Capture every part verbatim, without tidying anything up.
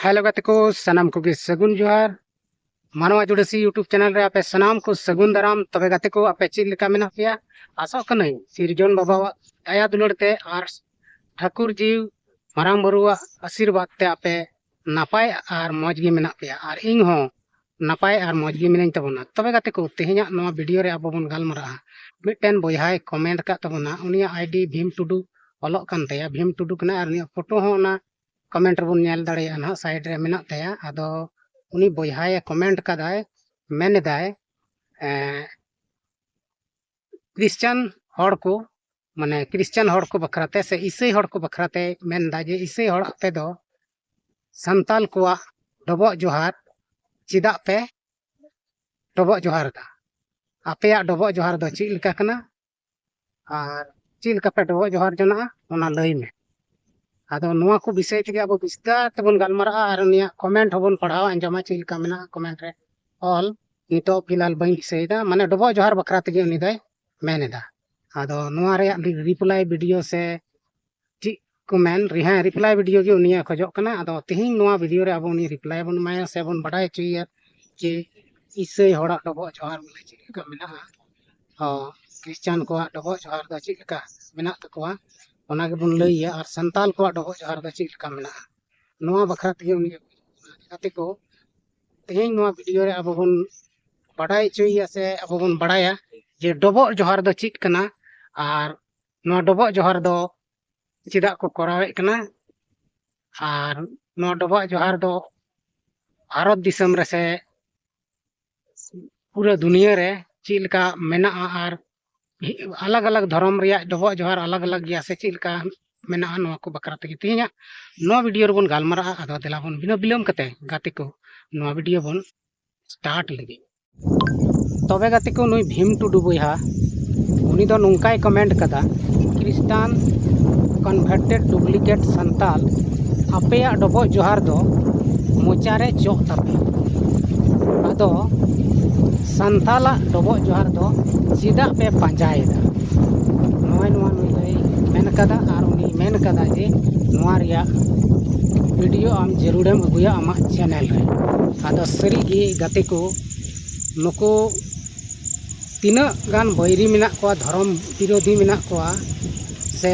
Hello ᱜᱟᱛᱮ ᱠᱚ, ᱥᱟᱱᱟᱢ ᱠᱚᱜᱮ ᱥᱟᱹᱜᱩᱱ ᱡᱚᱦᱟᱨ᱾ ᱢᱟᱱᱣᱟ ᱡᱩᱰᱟᱹᱥᱤ YouTube ᱪᱮᱱᱮᱞ ᱨᱮ ᱟᱯᱮ ᱥᱟᱱᱟᱢ ᱠᱚ ᱥᱟᱹᱜᱩᱱ ᱫᱟᱨᱟᱢ᱾ ᱛᱚᱵᱮ ᱜᱟᱛᱮ ᱠᱚ, ᱟᱯᱮ ᱪᱮᱫ ᱞᱮᱠᱟ ᱢᱮᱱᱟᱜ ᱯᱮᱭᱟ? ᱟᱥᱚᱜ ᱠᱟᱹᱱᱟᱹᱧ ᱥᱤᱨᱡᱚᱱ ᱵᱟᱵᱟᱣᱟᱜ ᱫᱟᱭᱟ ᱫᱩᱞᱟᱹᱲ ᱛᱮ ᱟᱨ ᱴᱷᱟᱹᱠᱩᱨ ᱡᱤᱣ ᱢᱟᱨᱟᱝ ᱵᱩᱨᱩᱣᱟᱜ ᱟᱥᱤᱨᱵᱟᱫᱽ ᱛᱮ ᱟᱯᱮ ᱱᱟᱯᱟᱭ ᱟᱨ ᱢᱚᱡᱽ ᱜᱮ ᱢᱮᱱᱟᱜ ᱯᱮᱭᱟ, ᱟᱨ ᱤᱧ ᱦᱚᱸ ᱱᱟᱯᱟᱭ ᱟᱨ ᱢᱚᱡᱽ ᱜᱮ ᱢᱤᱱᱟᱹᱧ ᱛᱟᱵᱚᱱᱟ᱾ ᱛᱚᱵᱮ ᱜᱟᱛᱮ ᱠᱚ, ᱛᱮᱦᱮᱧᱟᱜ ᱱᱚᱣᱟ ᱵᱷᱤᱰᱤᱭᱳ ᱨᱮ ᱟᱵᱚ ᱵᱚᱱ ᱜᱟᱞᱢᱟᱨᱟᱜᱼᱟ᱾ ᱢᱤᱫᱴᱮᱱ ᱵᱚᱭᱦᱟᱭ ᱠᱚᱢᱮᱱᱴ ᱟᱠᱟᱫ ᱛᱟᱵᱚᱱᱟ, ᱩᱱᱤᱭᱟᱜ ᱟᱭᱰᱤ ᱵᱷᱤᱢ ᱴᱩᱰᱩ ᱚᱞᱚᱜ ᱠᱟᱱ ᱛᱟᱭᱟ, ᱵᱷᱤᱢ ᱴᱩᱰᱩ ᱠᱟᱱᱟ, ᱟᱨ ᱩᱱᱤᱭᱟᱜ ᱯᱷᱳᱴᱳ ᱦᱚᱸ ᱚᱱᱟ ᱠᱚᱢᱮᱱᱴ ᱨᱮᱵᱚᱱ ᱧᱮᱞ ᱫᱟᱲᱮᱭᱟᱜᱼᱟ ᱱᱟᱦᱟᱜ, ᱥᱟᱭᱤᱰ ᱨᱮ ᱢᱮᱱᱟᱜ ᱛᱟᱭᱟ᱾ ᱟᱫᱚ ᱩᱱᱤ ᱵᱚᱭᱦᱟᱭ ᱠᱚᱢᱮᱱᱴ ᱠᱟᱫᱟᱭ, ᱢᱮᱱ ᱮᱫᱟᱭ, ᱮᱸ, ᱠᱷᱨᱤᱥᱪᱟᱱ ᱦᱚᱲ ᱠᱚ, ᱢᱟᱱᱮ ᱠᱷᱨᱤᱥᱪᱟᱱ ᱦᱚᱲ ᱠᱚ ᱵᱟᱠᱷᱨᱟᱛᱮ ᱥᱮ ᱤᱥᱟᱹᱭ ᱦᱚᱲ ᱠᱚ ᱵᱟᱠᱷᱨᱟᱛᱮ ᱢᱮᱱᱫᱟ ᱡᱮ, ᱤᱥᱟᱹᱭ ᱦᱚᱲ, ᱟᱯᱮ ᱫᱚ ᱥᱟᱱᱛᱟᱞ ᱠᱚᱣᱟᱜ ᱰᱚᱵᱚᱜ ᱡᱚᱦᱟᱨ ᱪᱮᱫᱟᱜ ᱯᱮ ᱰᱚᱵᱚᱜ ᱡᱚᱦᱟᱨ ᱮᱫᱟ? ᱟᱯᱮᱭᱟᱜ ᱰᱚᱵᱚᱜ ᱡᱚᱦᱟᱨ ᱫᱚ ᱪᱮᱫ ᱞᱮᱠᱟ ᱠᱟᱱᱟ ᱟᱨ ᱪᱮᱫ ᱞᱮᱠᱟ ᱯᱮ ᱰᱚᱵᱚᱜ ᱡᱚᱦᱟᱨ ᱡᱚᱱᱟᱜᱼᱟ, ᱚᱱᱟ ᱞᱟᱹᱭ ᱢᱮ᱾ ᱟᱫᱚ ᱱᱚᱣᱟ ᱠᱚ ᱵᱤᱥᱚᱭ ᱛᱮᱜᱮ ᱟᱵᱚ ᱵᱤᱥᱛᱟᱨ ᱛᱮᱵᱚᱱ ᱜᱟᱞᱢᱟᱨᱟᱜᱼᱟ ᱟᱨ ᱩᱱᱤᱭᱟᱜ ᱠᱚᱢᱮᱱᱴ ᱦᱚᱸᱵᱚᱱ ᱯᱟᱲᱦᱟᱣ ᱟᱸᱡᱚᱢᱟ, ᱪᱮᱫ ᱞᱮᱠᱟ ᱢᱮᱱᱟᱜᱼᱟ ᱠᱚᱢᱮᱱᱴ ᱨᱮ ᱚᱞ᱾ ᱱᱤᱛᱚᱜ ᱯᱷᱤᱞᱦᱟᱞ ᱵᱟᱹᱧ ᱫᱤᱥᱟᱹᱭᱮᱫᱟ, ᱢᱟᱱᱮ ᱰᱚᱵᱚᱜ ᱡᱚᱦᱟᱨ ᱵᱟᱠᱷᱨᱟ ᱛᱮᱜᱮ ᱩᱱᱤ ᱫᱚᱭ ᱢᱮᱱ ᱮᱫᱟ᱾ ᱟᱫᱚ ᱱᱚᱣᱟ ᱨᱮᱭᱟᱜ ᱨᱤᱯᱞᱟᱭ ᱵᱷᱤᱰᱤᱭᱳ ᱥᱮ ᱪᱮᱫ ᱠᱚ ᱢᱮᱱ, ᱦᱮᱸ, ᱨᱤᱯᱞᱟᱭ ᱵᱷᱤᱰᱤᱭᱳ ᱜᱮ ᱩᱱᱤᱭᱟᱜ ᱠᱷᱚᱡᱚᱜ ᱠᱟᱱᱟ᱾ ᱟᱫᱚ ᱛᱮᱦᱮᱧ ᱱᱚᱣᱟ ᱵᱷᱤᱰᱤᱭᱳ ᱨᱮ ᱟᱵᱚ ᱩᱱᱤ ᱨᱤᱯᱞᱟᱭ ᱵᱚᱱ ᱮᱢᱟᱭᱟ ᱥᱮ ᱵᱚᱱ ᱵᱟᱰᱟᱭ ᱦᱚᱪᱚᱭᱮᱭᱟ ᱡᱮ ᱤᱥᱟᱹᱭ ᱦᱚᱲᱟᱜ ᱰᱚᱵᱚᱜ ᱡᱚᱦᱟᱨ ᱵᱚᱞᱮ ᱪᱮᱫ ᱞᱮᱠᱟ ᱢᱮᱱᱟᱜᱼᱟ, ᱦᱚᱸ, ᱠᱷᱨᱤᱥᱪᱟᱱ ᱠᱚᱣᱟᱜ ᱰᱚᱵᱚᱜ ᱡᱚᱦᱟᱨ ᱫᱚ ᱪᱮᱫ ᱞᱮᱠᱟ ᱢᱮᱱᱟᱜ ᱛᱟᱠᱚᱣᱟ, ᱚᱱᱟ ᱜᱮᱵᱚᱱ ᱞᱟᱹᱭᱟ᱾ ᱟᱨ ᱥᱟᱱᱛᱟᱞ ᱠᱚᱣᱟᱜ ᱰᱚᱵᱚᱜ ᱡᱚᱦᱟᱨ ᱫᱚ ᱪᱮᱫ ᱞᱮᱠᱟ ᱢᱮᱱᱟᱜᱼᱟ, ᱱᱚᱣᱟ ᱵᱟᱠᱷᱨᱟ ᱛᱮᱜᱮ ᱩᱱᱤ ᱜᱟᱛᱮ ᱠᱚ, ᱛᱮᱦᱮᱧ ᱱᱚᱣᱟ ᱵᱷᱤᱰᱤᱭᱳ ᱨᱮ ᱟᱵᱚ ᱵᱚᱱ ᱵᱟᱰᱟᱭ ᱦᱚᱪᱚᱭᱮᱭᱟ ᱥᱮ ᱟᱵᱚ ᱵᱚᱱ ᱵᱟᱰᱟᱭᱟ ᱡᱮ ᱰᱚᱵᱚᱜ ᱡᱚᱦᱟᱨ ᱫᱚ ᱪᱮᱫ ᱠᱟᱱᱟ ᱟᱨ ᱱᱚᱣᱟ ᱰᱚᱵᱚᱜ ᱡᱚᱦᱟᱨ ᱫᱚ ᱪᱮᱫᱟᱜ ᱠᱚ ᱠᱚᱨᱟᱣᱮᱫ ᱠᱟᱱᱟ, ᱟᱨ ᱱᱚᱣᱟ ᱰᱚᱵᱚᱜ ᱡᱚᱦᱟᱨ ᱫᱚ ᱵᱷᱟᱨᱚᱛ ᱫᱤᱥᱚᱢ ᱨᱮᱥᱮ ᱯᱩᱨᱟᱹ ᱫᱩᱱᱤᱭᱟᱹ ᱨᱮ ᱪᱮᱫ ᱞᱮᱠᱟ ᱢᱮᱱᱟᱜᱼᱟ ᱟᱨ ᱟᱞᱟᱜᱽ ᱟᱞᱟᱜᱽ ᱫᱷᱚᱨᱚᱢ ᱨᱮᱭᱟᱜ ᱰᱚᱵᱚᱜ ᱡᱚᱦᱟᱨ ᱟᱞᱟᱜᱽ ᱟᱞᱟᱜᱽ ᱜᱮᱭᱟ ᱥᱮ ᱪᱮᱫ ᱞᱮᱠᱟ ᱢᱮᱱᱟᱜᱼᱟ, ᱱᱚᱣᱟ ᱠᱚ ᱵᱟᱠᱷᱨᱟ ᱛᱮᱜᱮ ᱛᱮᱦᱮᱧᱟᱜ ᱱᱚᱣᱟ ᱵᱷᱤᱰᱤᱭᱳ ᱨᱮᱵᱚᱱ ᱜᱟᱞᱢᱟᱨᱟᱜᱼᱟ᱾ ᱟᱫᱚ ᱫᱮᱞᱟ ᱵᱚᱱ ᱵᱤᱱᱟᱹ ᱵᱤᱞᱚᱢ ᱠᱟᱛᱮ ᱜᱟᱛᱮ ᱠᱚ, ᱱᱚᱣᱟ ᱵᱷᱤᱰᱤᱭᱳ ᱵᱚᱱ ᱥᱴᱟᱨᱴ ᱞᱮᱜᱮ᱾ ᱛᱚᱵᱮ ᱜᱟᱛᱮ ᱠᱚ, ᱱᱩᱭ ᱵᱷᱤᱢ ᱴᱩᱰᱩ ᱵᱚᱭᱦᱟ, ᱩᱱᱤ ᱫᱚ ᱱᱚᱝᱠᱟᱭ ᱠᱚᱢᱮᱱᱴ ᱠᱟᱫᱟ, ᱠᱷᱨᱤᱥᱴᱟᱱ ᱠᱚᱱᱵᱷᱟᱨᱴᱮᱰ ᱰᱩᱯᱞᱤᱠᱮᱴ ᱥᱟᱱᱛᱟᱞ, ᱟᱯᱮᱭᱟᱜ ᱰᱚᱵᱚᱜ ᱡᱚᱦᱟᱨ ᱫᱚ ᱢᱚᱪᱟ ᱨᱮ ᱪᱚᱜ ᱛᱟᱯᱮ᱾ ᱟᱫᱚ ᱥᱟᱱᱛᱟᱞᱟᱜ ᱰᱚᱵᱚᱜ ᱡᱚᱦᱟᱨ ᱫᱚ ᱪᱮᱫᱟᱜ ᱯᱮ ᱯᱟᱸᱡᱟᱭᱮᱫᱟ? ᱱᱚᱜᱼᱚᱭ ᱱᱚᱣᱟ ᱱᱩᱭ ᱫᱚᱭ ᱢᱮᱱ ᱠᱟᱫᱟ, ᱟᱨ ᱩᱱᱤ ᱢᱮᱱ ᱠᱟᱫᱟ ᱡᱮ ᱱᱚᱣᱟ ᱨᱮᱭᱟᱜ ᱵᱷᱤᱰᱤᱭᱳ ᱟᱢ ᱡᱟᱹᱨᱩᱲᱮᱢ ᱟᱹᱜᱩᱭᱟ ᱟᱢᱟᱜ ᱪᱮᱱᱮᱞ ᱨᱮ᱾ ᱟᱫᱚ ᱥᱟᱹᱨᱤᱜᱮ ᱜᱟᱛᱮ ᱠᱚ, ᱱᱩᱠᱩ ᱛᱤᱱᱟᱹᱜ ᱜᱟᱱ ᱵᱟᱹᱭᱨᱤ ᱢᱮᱱᱟᱜ ᱠᱚᱣᱟ, ᱫᱷᱚᱨᱚᱢ ᱵᱤᱨᱳᱫᱷᱤ ᱢᱮᱱᱟᱜ ᱠᱚᱣᱟ, ᱥᱮ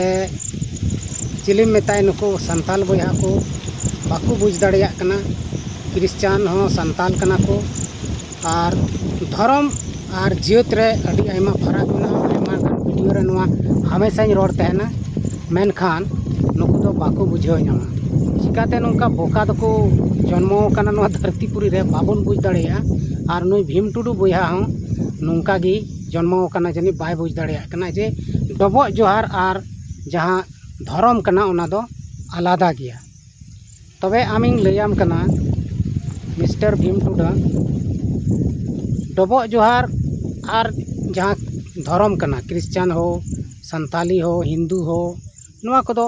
ᱪᱤᱞᱤᱢ ᱢᱮᱛᱟᱭ, ᱱᱩᱠᱩ ᱥᱟᱱᱛᱟᱞ ᱵᱚᱭᱦᱟ ᱠᱚ ᱵᱟᱠᱚ ᱵᱩᱡᱽ ᱫᱟᱲᱮᱭᱟᱜ ᱠᱟᱱᱟ᱾ ᱠᱷᱨᱤᱥᱪᱟᱱ ᱦᱚᱸ ᱥᱟᱱᱛᱟᱞ ᱠᱟᱱᱟ ᱠᱚ, ᱟᱨ ᱫᱷᱚᱨᱚᱢ ᱟᱨ ᱡᱟᱹᱛ ᱨᱮ ᱟᱹᱰᱤ ᱟᱭᱢᱟ ᱯᱷᱟᱨᱟᱠ ᱢᱮᱱᱟᱜᱼᱟ᱾ ᱟᱭᱢᱟ ᱜᱟᱱ ᱵᱷᱤᱰᱤᱭᱳ ᱨᱮ ᱱᱚᱣᱟ ᱦᱟᱢᱮᱥᱟᱧ ᱨᱚᱲ ᱛᱟᱦᱮᱱᱟ, ᱢᱮᱱᱠᱷᱟᱱ ᱱᱩᱠᱩ ᱫᱚ ᱵᱟᱠᱚ ᱵᱩᱡᱷᱟᱹᱣ ᱧᱟᱢᱟ᱾ ᱪᱤᱠᱟᱛᱮ ᱱᱚᱝᱠᱟ ᱵᱚᱠᱟ ᱫᱚᱠᱚ ᱡᱚᱱᱢᱚ ᱟᱠᱟᱱᱟ ᱱᱚᱣᱟ ᱫᱷᱟᱹᱨᱛᱤ ᱯᱩᱨᱤ ᱨᱮ, ᱵᱟᱵᱚᱱ ᱵᱩᱡᱽ ᱫᱟᱲᱮᱭᱟᱜᱼᱟ᱾ ᱟᱨ ᱱᱩᱭ ᱵᱷᱤᱢ ᱴᱩᱰᱩ ᱵᱚᱭᱦᱟ ᱦᱚᱸ ᱱᱚᱝᱠᱟ ᱜᱮ ᱡᱚᱱᱢᱚ ᱟᱠᱟᱱᱟ, ᱡᱟᱹᱱᱤᱡ ᱵᱟᱭ ᱵᱩᱡᱽ ᱫᱟᱲᱮᱭᱟᱜ ᱠᱟᱱᱟ ᱡᱮ ᱰᱚᱵᱚᱜ ᱡᱚᱦᱟᱨ ᱟᱨ ᱡᱟᱦᱟᱸ ᱫᱷᱚᱨᱚᱢ ᱠᱟᱱᱟ, ᱚᱱᱟ ᱫᱚ ᱟᱞᱟᱫᱟ ᱜᱮᱭᱟ᱾ ᱛᱚᱵᱮ ᱟᱢᱤᱧ ᱞᱟᱹᱭᱟᱢ ᱠᱟᱱᱟ, ᱢᱤᱥᱴᱟᱨ ᱵᱷᱤᱢ ᱴᱩᱰᱩ, ᱰᱚᱵᱚᱜ ᱡᱚᱦᱟᱨ ᱟᱨ ᱡᱟᱦᱟᱸ ᱫᱷᱚᱨᱚᱢ ᱠᱟᱱᱟ, ᱠᱷᱨᱤᱥᱪᱟᱱ ᱦᱳ, ᱥᱟᱱᱛᱟᱞᱤ ᱦᱳ, ᱦᱤᱱᱫᱩ ᱦᱳ, ᱱᱚᱣᱟ ᱠᱚᱫᱚ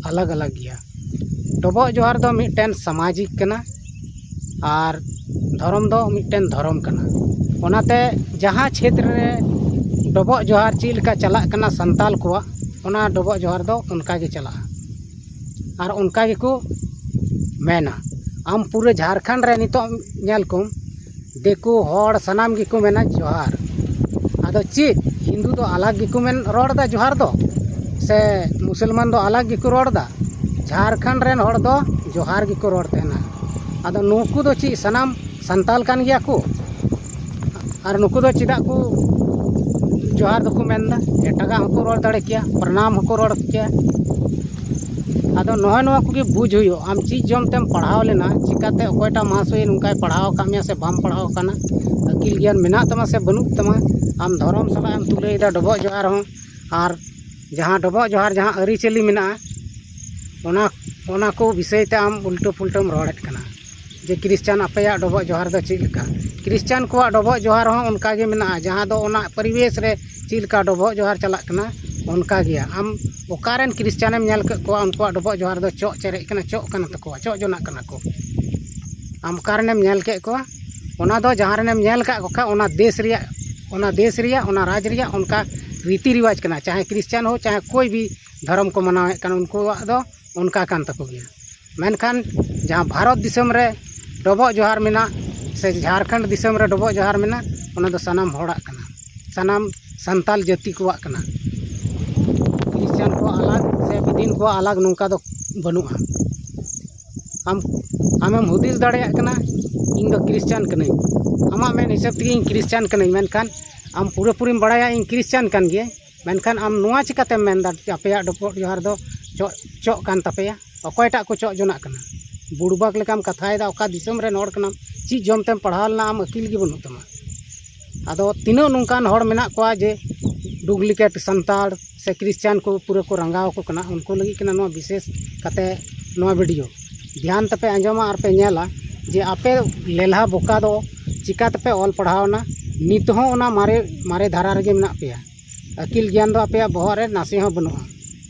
ᱟᱞᱟᱜᱽ ᱟᱞᱟᱜᱽ ᱜᱮᱭᱟ᱾ ᱰᱚᱵᱚᱜ ᱡᱚᱦᱟᱨ ᱫᱚ ᱢᱤᱫᱴᱮᱱ ᱥᱟᱢᱟᱡᱤᱠ ᱠᱟᱱᱟ ᱟᱨ ᱫᱷᱚᱨᱚᱢ ᱫᱚ ᱢᱤᱫᱴᱮᱱ ᱫᱷᱚᱨᱚᱢ ᱠᱟᱱᱟ᱾ ᱚᱱᱟᱛᱮ ᱡᱟᱦᱟᱸ ᱪᱷᱮᱛᱨᱚ ᱨᱮ ᱰᱚᱵᱚᱜ ᱡᱚᱦᱟᱨ ᱪᱮᱫ ᱞᱮᱠᱟ ᱪᱟᱞᱟᱜ ᱠᱟᱱᱟ ᱥᱟᱱᱛᱟᱞ ᱠᱚᱣᱟᱜ, ᱚᱱᱟ ᱰᱚᱵᱚᱜ ᱡᱚᱦᱟᱨ ᱫᱚ ᱚᱱᱠᱟ ᱜᱮ ᱪᱟᱞᱟᱜᱼᱟ ᱟᱨ ᱚᱱᱠᱟ ᱜᱮᱠᱚ ᱢᱮᱱᱟ᱾ ᱟᱢ ᱯᱩᱨᱟᱹ ᱡᱷᱟᱲᱠᱷᱚᱸᱰ ᱨᱮ ᱱᱤᱛᱚᱜ ᱧᱮᱞ ᱠᱚᱢ, ᱫᱤᱠᱩ, ᱦᱚᱲ, ᱥᱟᱱᱟᱢ ᱜᱮᱠᱚ ᱢᱮᱱᱟ ᱡᱚᱦᱟᱨ᱾ ᱟᱫᱚ ᱪᱮᱫ, ᱦᱤᱱᱫᱩ ᱫᱚ ᱟᱞᱟᱜᱽ ᱜᱮᱠᱚ ᱢᱮᱱ, ᱨᱚᱲ ᱮᱫᱟ ᱡᱚᱦᱟᱨ ᱫᱚ, ᱥᱮ ᱢᱩᱥᱚᱞᱢᱟᱱ ᱫᱚ ᱟᱞᱟᱜᱽ ᱜᱮᱠᱚ ᱨᱚᱲ ᱮᱫᱟ? ᱡᱷᱟᱲᱠᱷᱚᱸᱰ ᱨᱮᱱ ᱦᱚᱲ ᱫᱚ ᱡᱚᱦᱟᱨ ᱜᱮᱠᱚ ᱨᱚᱲ ᱛᱟᱦᱮᱱᱟ᱾ ᱟᱫᱚ ᱱᱩᱠᱩ ᱫᱚ ᱪᱮᱫ ᱥᱟᱱᱟᱢ ᱥᱟᱱᱛᱟᱞ ᱠᱟᱱ ᱜᱮᱭᱟ ᱠᱚ? ᱟᱨ ᱱᱩᱠᱩ ᱫᱚ ᱪᱮᱫᱟᱜ ᱠᱚ ᱡᱚᱦᱟᱨ ᱫᱚᱠᱚ ᱢᱮᱱᱫᱟ? ᱮᱴᱟᱜᱟᱜ ᱦᱚᱸᱠᱚ ᱨᱚᱲ ᱫᱟᱲᱮ ᱠᱮᱭᱟ, ᱯᱨᱚᱱᱟᱢ ᱦᱚᱸᱠᱚ ᱨᱚᱲ ᱠᱮᱭᱟ᱾ ᱟᱫᱚ ᱱᱚᱜᱼᱚᱭ ᱱᱚᱣᱟ ᱠᱚᱜᱮ ᱵᱩᱡᱽ ᱦᱩᱭᱩᱜ, ᱟᱢ ᱪᱮᱫ ᱡᱚᱢ ᱛᱮᱢ ᱯᱟᱲᱦᱟᱣ ᱞᱮᱱᱟ, ᱪᱤᱠᱟᱛᱮ ᱚᱠᱚᱭᱴᱟᱜ ᱢᱟᱦᱟᱥᱚᱭ ᱱᱚᱝᱠᱟᱭ ᱯᱟᱲᱦᱟᱣ ᱟᱠᱟᱫ ᱢᱮᱭᱟ ᱥᱮ ᱵᱟᱢ ᱯᱟᱲᱦᱟᱣ ᱟᱠᱟᱱᱟ, ᱟᱹᱠᱤᱞ ᱜᱮᱭᱟᱱ ᱢᱮᱱᱟᱜ ᱛᱟᱢᱟ ᱥᱮ ᱵᱟᱹᱱᱩᱜ ᱛᱟᱢᱟ, ᱟᱢ ᱫᱷᱚᱨᱚᱢ ᱥᱟᱞᱟᱜ ᱮᱢ ᱛᱩᱞᱟᱹᱭᱮᱫᱟ ᱰᱚᱵᱚᱜ ᱡᱚᱦᱟᱨ ᱦᱚᱸ, ᱟᱨ ᱡᱟᱦᱟᱸ ᱰᱚᱵᱚᱜ ᱡᱚᱦᱟᱨ ᱡᱟᱦᱟᱸ ᱟᱹᱨᱤᱪᱟᱹᱞᱤ ᱢᱮᱱᱟᱜᱼᱟ, ᱚᱱᱟ, ᱚᱱᱟ ᱠᱚ ᱵᱤᱥᱚᱭ ᱛᱮ ᱟᱢ ᱩᱞᱴᱟᱹ ᱯᱩᱞᱴᱟᱹᱢ ᱨᱚᱲᱮᱫ ᱠᱟᱱᱟ᱾ ᱡᱮ ᱠᱷᱨᱤᱥᱪᱟᱱ ᱟᱯᱮᱭᱟᱜ ᱰᱚᱵᱚᱜ ᱡᱚᱦᱟᱨ ᱫᱚ ᱪᱮᱫ ᱞᱮᱠᱟ? ᱠᱷᱨᱤᱥᱪᱟᱱ ᱠᱚᱣᱟᱜ ᱰᱚᱵᱚᱜ ᱡᱚᱦᱟᱨ ᱦᱚᱸ ᱚᱱᱠᱟ ᱜᱮ ᱢᱮᱱᱟᱜᱼᱟ, ᱡᱟᱦᱟᱸ ᱫᱚ ᱚᱱᱟ ᱯᱚᱨᱤᱵᱮᱥ ᱨᱮ ᱪᱮᱫ ᱞᱮᱠᱟ ᱰᱚᱵᱚᱜ ᱡᱚᱦᱟᱨ ᱪᱟᱞᱟᱜ ᱠᱟᱱᱟ, ᱚᱱᱠᱟ ᱜᱮᱭᱟ᱾ ᱟᱢ ᱚᱠᱟᱨᱮᱱ ᱠᱷᱨᱤᱥᱪᱟᱱᱮᱢ ᱧᱮᱞ ᱠᱮᱫ ᱠᱚᱣᱟ, ᱩᱱᱠᱩᱣᱟᱜ ᱰᱚᱵᱚᱜ ᱡᱚᱦᱟᱨ ᱫᱚ ᱪᱚᱜ ᱪᱮᱨᱮᱡ ᱠᱟᱱᱟ, ᱪᱚᱜ ᱠᱟᱱᱟ ᱛᱟᱠᱚᱣᱟ, ᱪᱚᱜ ᱡᱚᱱᱟᱜ ᱠᱟᱱᱟ ᱠᱚ? ᱟᱢ ᱚᱠᱟᱨᱮᱱᱮᱢ ᱧᱮᱞ ᱠᱮᱫ ᱠᱚᱣᱟ? ᱚᱱᱟ ᱫᱚ ᱡᱟᱦᱟᱸ ᱨᱮᱱᱮᱢ ᱧᱮᱞ ᱠᱟᱜ ᱠᱚ ᱠᱷᱟᱱ, ᱚᱱᱟ ᱫᱮᱥ ᱨᱮᱭᱟᱜ, ᱚᱱᱟ ᱫᱮᱥ ᱨᱮᱭᱟᱜ, ᱚᱱᱟ ᱨᱟᱡᱽ ᱨᱮᱭᱟᱜ ᱚᱱᱠᱟ ᱨᱤᱛᱤ ᱨᱤᱣᱟᱡᱽ ᱠᱟᱱᱟ᱾ ᱪᱟᱦᱮ ᱠᱷᱨᱤᱥᱪᱟᱱ ᱦᱳ, ᱪᱟᱦᱮ ᱠᱳᱭ ᱵᱷᱤ ᱫᱷᱚᱨᱚᱢ ᱠᱚ ᱢᱟᱱᱟᱣᱮᱫ ᱠᱟᱱ, ᱩᱱᱠᱩᱣᱟᱜ ᱫᱚ ᱚᱱᱠᱟ ᱠᱟᱱ ᱛᱟᱠᱚ ᱜᱮᱭᱟ᱾ ᱢᱮᱱᱠᱷᱟᱱ ᱡᱟᱦᱟᱸ ᱵᱷᱟᱨᱚᱛ ᱫᱤᱥᱚᱢ ᱨᱮ ᱰᱚᱵᱚᱜ ᱡᱚᱦᱟᱨ ᱢᱮᱱᱟᱜ, ᱥᱮ ᱡᱷᱟᱲᱠᱷᱚᱸᱰ ᱫᱤᱥᱚᱢ ᱨᱮ ᱰᱚᱵᱚᱜ ᱡᱚᱦᱟᱨ ᱢᱮᱱᱟᱜ, ᱚᱱᱟ ᱫᱚ ᱥᱟᱱᱟᱢ ᱦᱚᱲᱟᱜ ᱠᱟᱱᱟ, ᱥᱟᱱᱟᱢ ᱥᱟᱱᱛᱟᱞ ᱡᱟᱹᱛᱤ ᱠᱚᱣᱟᱜ ᱠᱟᱱᱟ᱾ ᱠᱷᱨᱤᱥᱪᱟᱱ ᱠᱚᱣᱟᱜ ᱟᱞᱟᱜᱽ ᱥᱮ ᱵᱤᱫᱤᱱ ᱠᱚᱣᱟᱜ ᱟᱞᱟᱜᱽ ᱱᱚᱝᱠᱟ ᱫᱚ ᱵᱟᱹᱱᱩᱜᱼᱟ᱾ ᱟᱢ, ᱟᱢᱮᱢ ᱦᱩᱫᱤᱥ ᱫᱟᱲᱮᱭᱟᱜ ᱠᱟᱱᱟ, ᱤᱧ ᱫᱚ ᱠᱷᱨᱤᱥᱪᱟᱱ ᱠᱟᱹᱱᱟᱹᱧ, ᱟᱢᱟᱜ ᱢᱮᱱ ᱦᱤᱥᱟᱹᱵ ᱛᱮᱜᱮ ᱤᱧ ᱠᱷᱨᱤᱥᱪᱟᱱ ᱠᱟᱹᱱᱟᱹᱧ, ᱢᱮᱱᱠᱷᱟᱱ ᱟᱢ ᱯᱩᱨᱟᱹᱯᱩᱨᱤᱢ ᱵᱟᱲᱟᱭᱟ ᱤᱧ ᱠᱷᱨᱤᱥᱪᱟᱱ ᱠᱟᱱ ᱜᱤᱭᱟᱹᱧ, ᱢᱮᱱᱠᱷᱟᱱ ᱟᱢ ᱱᱚᱣᱟ ᱪᱤᱠᱟᱹᱛᱮᱢ ᱢᱮᱱᱫᱟ ᱡᱮ ᱟᱯᱮᱭᱟᱜ ᱰᱚᱵᱚᱜ ᱡᱚᱦᱟᱨ ᱫᱚ ᱪᱚᱜ, ᱪᱚᱜ ᱠᱟᱱ ᱛᱟᱯᱮᱭᱟ? ᱚᱠᱚᱭᱴᱟᱜ ᱠᱚ ᱪᱚᱜ ᱡᱚᱱᱟᱜ ᱠᱟᱱᱟ? ᱵᱩᱲᱵᱟᱠ ᱞᱮᱠᱟᱢ ᱠᱟᱛᱷᱟᱭᱮᱫᱟ, ᱚᱠᱟ ᱫᱤᱥᱚᱢ ᱨᱮᱱ ᱦᱚᱲ ᱠᱟᱱᱟᱢ? ᱪᱮᱫ ᱡᱚᱢ ᱛᱮᱢ ᱯᱟᱲᱦᱟᱣ ᱞᱮᱱᱟ? ᱟᱢ ᱟᱹᱠᱤᱞ ᱜᱮ ᱵᱟᱹᱱᱩᱜ ᱛᱟᱢᱟ᱾ ᱟᱫᱚ ᱛᱤᱱᱟᱹᱜ ᱱᱚᱝᱠᱟᱱ ᱦᱚᱲ ᱢᱮᱱᱟᱜ ᱠᱚᱣᱟ ᱡᱮ ᱰᱩᱯᱞᱤᱠᱮᱴ ᱥᱟᱱᱛᱟᱲ ᱥᱮ ᱠᱷᱨᱤᱥᱪᱟᱱ ᱠᱚ ᱯᱩᱨᱟᱹ ᱠᱚ ᱨᱟᱸᱜᱟᱣ ᱟᱠᱚ ᱠᱟᱱᱟ, ᱩᱱᱠᱩ ᱞᱟᱹᱜᱤᱫ ᱠᱟᱱᱟ ᱱᱚᱣᱟ ᱵᱤᱥᱮᱥ ᱠᱟᱛᱮ ᱱᱚᱣᱟ ᱵᱷᱤᱰᱤᱭᱳ᱾ ᱫᱷᱮᱭᱟᱱ ᱛᱮᱯᱮ ᱟᱸᱡᱚᱢᱟ ᱟᱨ ᱯᱮ ᱧᱮᱞᱟ ᱡᱮ ᱟᱯᱮ ᱞᱮᱞᱦᱟ ᱵᱚᱠᱟ ᱫᱚ ᱪᱤᱠᱟ ᱛᱮᱯᱮ ᱚᱞ ᱯᱟᱲᱦᱟᱣᱱᱟ? ᱱᱤᱛ ᱦᱚᱸ ᱚᱱᱟ ᱢᱟᱨᱮ, ᱢᱟᱨᱮ ᱫᱷᱟᱨᱟ ᱨᱮᱜᱮ ᱢᱮᱱᱟᱜ ᱯᱮᱭᱟ᱾ ᱟᱹᱠᱤᱞ ᱜᱮᱭᱟᱱ ᱫᱚ ᱟᱯᱮᱭᱟᱜ ᱵᱚᱦᱚᱜ ᱨᱮ ᱱᱟᱥᱮ ᱦᱚᱸ ᱵᱟᱹᱱᱩᱜᱼᱟ᱾